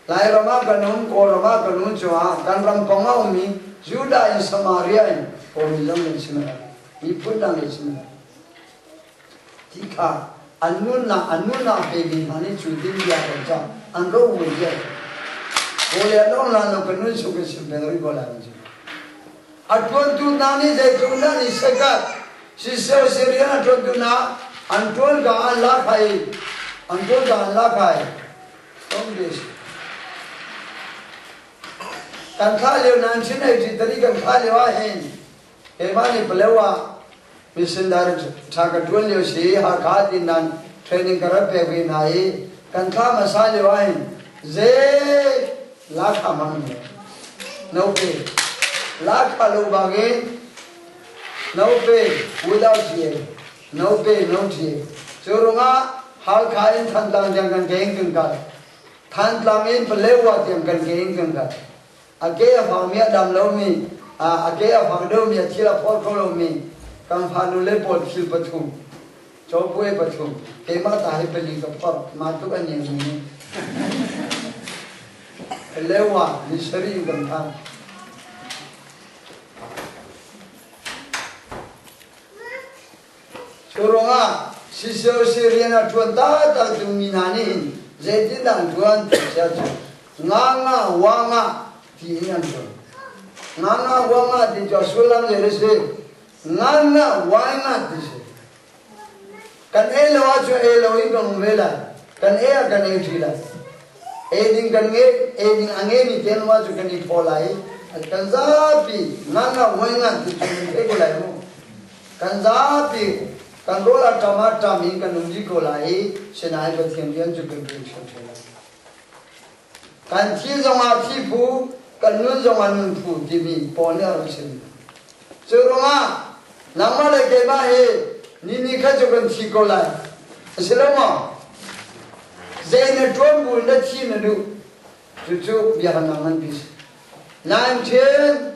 Lairam ah kan um, Kawlram ah kan um cuah kan ram pawng a ummi Judah in Samaria in Kawlmi zong kan si lai. Miphun dang kan si lai. Ti kha an nunnak an nunnak pe mi hna nih cu ding bia kan cah an ro mui bia. Kawl le an lan lo kan nun su kan sim peng rih ko lai an si. A ṭuantu hna nih zeitluk dah an i sekat. Siseh si rian a ṭuantu hna an ṭuan ka an lak hai an ṭuan ka an lak hai. Kan thlah lio 1983 kan thlah lio ah hin keimah nih Palewa missionary ṭha ka ṭuan lio si Hakha ti nan training ka rak pek ve hna i kan thlah hmasa lio ah hin zei lakha mang ne no pay lakha lo bangin no pay without GA no pay no GA cu rungah Halkha in Thantlang tiang kan ke in kan kal Thantlang in Palewa tiang kan ke in kan kal a ke a fangmi a dam lomi a ke a fang deuhmi a thil a phor kho lomi kan fanu le pawl thil pathum cawpuai pathum keimah ta hi pali ka phor mah tluk an neng mi Palewa ni sarih in kan phan. Cu ruangah CCOC rian a ṭuan taktak dingmi hna nih hin zeitindah an ṭuan ti a si ahcun nga nga wa nga ti in an ṭuan. Nga nga wa nga ti cu a sullam zei a si? Nga nga wa nga ti si. Kan ei lo ahcun ei lo in kan um ve lai. Kan ei ah kan ei ṭi lai. Ei ding kan ngei, ei ding a ngeimi te nu ahcun kan i thaw lai i kan zapi nga nga wa nga ti cu kan thei ko lai mu. Kan zapi kan rawl a ṭam ah ṭam in kan um dih ko lai i sinain Pathian rian cu kan ṭuan ṭhiamṭhiam lai. Kan thi zongah thi phu, kan nun zongah nun phu timi Paul nih a rak chim. Cu ruangah nangmah le keimah hi ni ni khat cu kan thi ko lai. A si lo maw? Zei na ṭuan bu in na thi na duh. Cucu biaknak nganpi si. 19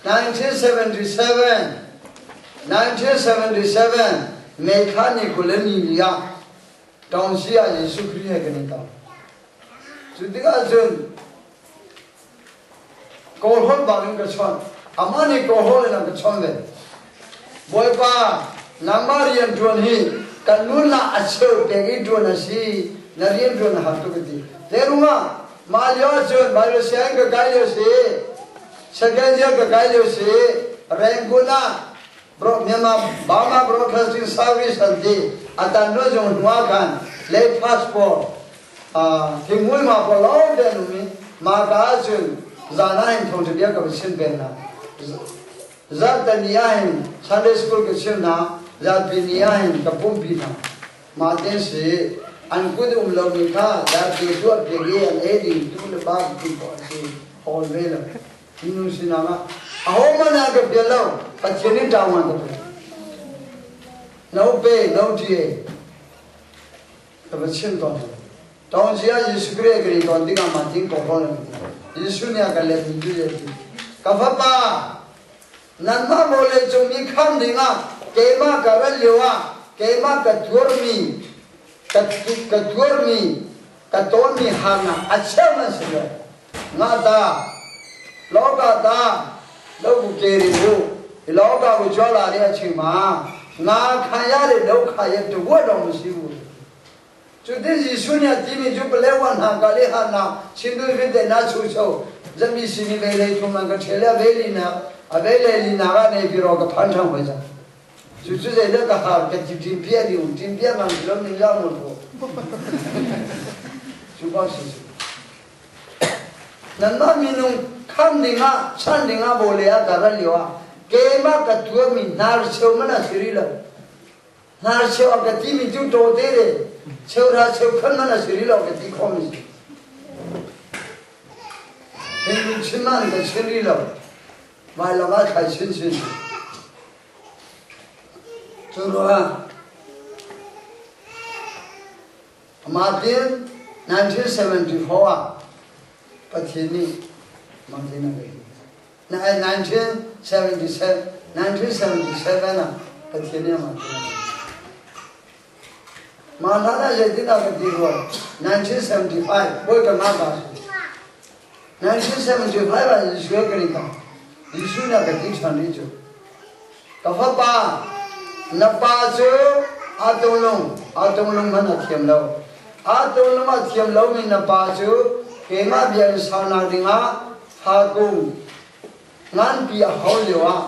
1977 1977 May thla ni 20 le ni ni ah Taungsi ah Jesuh Khrih he kan i tong. Cu tikah cun Kawl holh bak in ka chawnh. Amah nih Kawl holh in a ka chawnh ve. Bawipa, nangmah rian ṭuan hi kan nunnak a cheu pek i ṭuan a si. Na rian ṭuan a har tuk a ti. Zeirungah Mah lio ahcun Bible sianginn ka kai lio si, second year ka kai lio si, Rangoon ah Myanmar Burma Broadcasting Service an ti. A tan lo zung hnu ah khan late passport thingmui ma pawl lawng te an um i mah ka ahcun zan ah hin thawngṭha bia ka va chim peng hna. Zarhteni ah hin Sunday school ka chim hna, zarhpi ni ah hin ka pumpi hna. Mah te si an kut um lomi kha darpi tuah piak i an ei ding tu le ba ti khawh a si hawl ve lo. Minung sinak ah ahohmanh an ka pial lo Pathian in ṭang an ka pial. No pe no ṭie ka va chim tawn. Tawn sia Jesuh Khrih ka ri tawn tikah mah ting ko rawl an ti. Jesuh nih a ka let mi cu ti. Ka fapa Nanmah vawleicung mi khamh dingah keimah ka rat lioah keimah ka tuarmi ka, ka tuarmi ka tawnmi harnak a cheu nan si lo. Nga ta, loka ta, lo bu ke ri bu, loka bu chwa la ri a chima, nga khaya le do khaya tu wa dong si bu. Cutin Jesuh nih a timi cu Palewa hna ka le hna Sindul fite na chu cho zami sini ve lei thum an ka ṭhel a ve li nak a ve lei li nak ah nei biro ka phan ṭhang hoi cang. Cu cu zeidah ka har ka ti ṭin pia di um ṭin pia ngang si lo ning za mun ko. Cu bang si si. Nanmah minung kham dingah chan dingah bawle ah ka ral lio ah keimah ka tuarmi hnar cheu man a si rih lo. Hnarcheu a ka timi cu tawte le cheuhra cheukhat hmanh a si rih lo ka ti khawhmi si. Hindu chim ah an ka chim rih lo. Vailam ah thlai chinchin. Cu ruangah Martin 1974 ah Pathian nih Martin a ka 1977 1977 ah Pathian nih amah cu. Mah hlan ah zeitindah ka ti rua? 1975 bawi ka ngah ka si. 1975 ah Jesuh kan i tong. Jesuh nih a ka ti ṭhan rih cu. Ka fapa, na pa cu aa tunglung, aa tunglung hmanh a thiam lo. Aa tunglung a thiam lomi na pa cu keimah bia in saunak dingah farkung nganpi a hau lio ah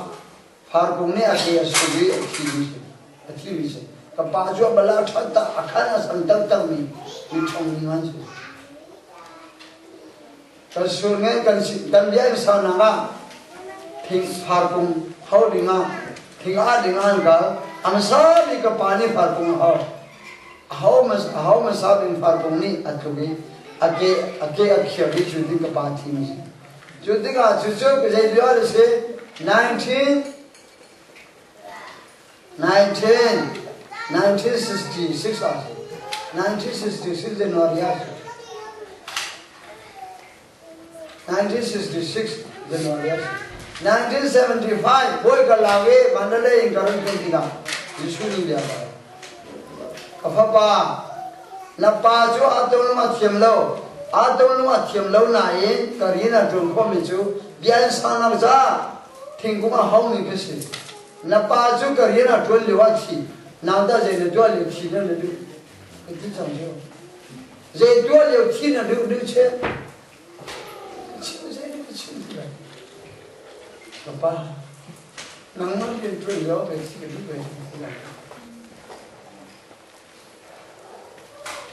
Farkung nih a ke a suk i a thimi si. A thimi si. Ka pa cu a bal a ṭhat tak, a khan a sam taktakmi mi ṭhawngmi man si. Kan sur nge kan si kan bia in saunak ah thing farkung ho ding ah thing ah ding ah an kal. A hmasa bik ka pa nih farkung a hau. A ho hmasa bik farkung nih a tluk i a ke a ke a khiar i cu ding ka pa thimi si. Cu tikah cucu zei lio a si? 19 19 1966 ah si. 1966 January ah si. 1966 January ah si. 1975 bawi ka lak i Mandalay in ka run tlun tikah Jesuh nih bia ka Ka fapa, na pa cu aa tawlung a thiam lo. Aa tawlung a thiam lo nain ka rian a ṭuan khawhmi cu bia in saunak ca thingkung a haumi ka si. Na pa cu ka rian a ṭuan lio ah thi. Nang tah zei na tuah lio thi na na duh? Ka ti cang cu. Zei tuah lio thi na duh duh che? Chim zei ka chim ti lai. Ka pa, Nangmah rian ṭuan lio ve si ka duh ve ti lai.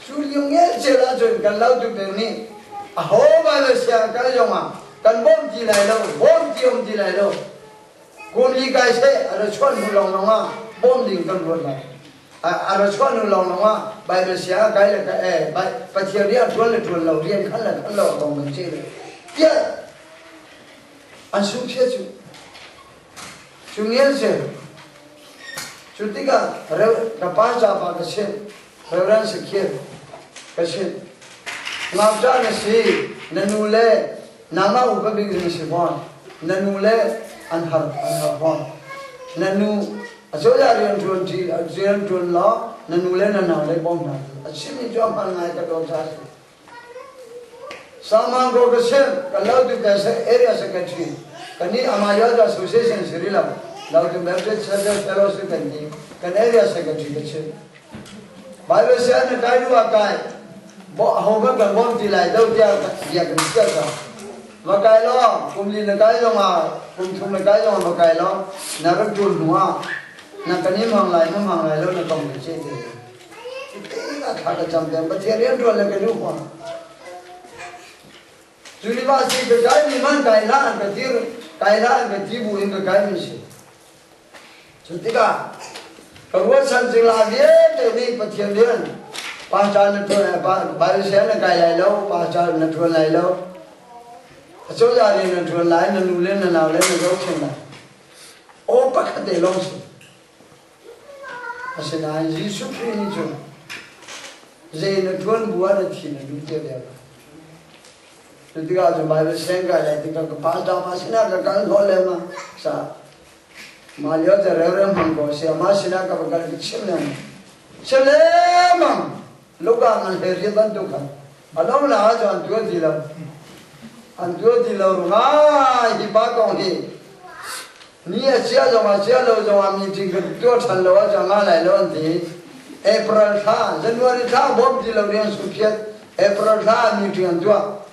Cu lio ngelcel ahcun kan lautu peng nih aho Bible siang kal zong ah kan bawm ti lai lo, bawm ti um ti lai lo. Kum li kai seh a ra chuah hnu lawnglawng ah bawm ding kan ruat lai. A ra chuah hnu lawnglawng ah Bible siang kai le eh Pathian rian ṭuan le ṭuan lo, rian khan le khan lo kong kan ce le. Tiah An sungchia cu cu ngelcel cu tikah ka pa ca ka chimh Reverend Sakir ka chimh ngakṭah na si na nu le nangmah upa bik na si fawn na nu le an har an har fawn na nu acozah rian ṭuan rian ṭuan law na nu le na nau le bawm hna a chimmi cu a hman ngai ka dawt ca si Samango ka sim, kan lo tu area secretary, kan nih Amayada Association si rih lo, Lautu Baptist Church Fellowship kan ti, kan area secretary ka chim. Bible sian na kai nu ah kai, bo ho kan kan bawm ti lai do tiah bia kan chiah ka. Va kai lo, kum li na kai zong ah, kum thum na kai zong ah va kai lo, na rak ṭul hnu ah, na kan i hmang lai, na hmang lai lo na kong ka che te. Cuti a thla ka cam peng. Pathian rianṭuan le ka duh huam. University ka kai mi man kai hlah an ka dir kai hlah an ka ti bu in ka kai mi si. Cu tikah ka ruahchan cingla vialte nih Pathian rian pastor na ṭuan Bible na kai lai lo, pastor na ṭuan lai lo. Acozah rian na ṭuan lai, na nu le na nau le na zohkhenh lai. Aw pakhat te lawng si. Asinain Jesuh Khrih nih cun zei na ṭuan bu ah na thi na duh tiah bia Cu tikah cun Bible seng kai lai tikah ka pastor pa sinah ka kal hnawh lengmang sa mah lio te rerem hmang ko si amah sinah ka va kal ka chim lengmang chim lengmang luka ngan he rian bantuk khan a dong la ah cun an tuan ti lo an tuan ti lo ruangah hi pa kong hi Ni a chia zongah chia lo zongah meeting kan tuah ṭhan lo ahcun nga lai lo an ti. April thla, January thla bawm ti lo rian sungphiat. April thla meeting an tuah.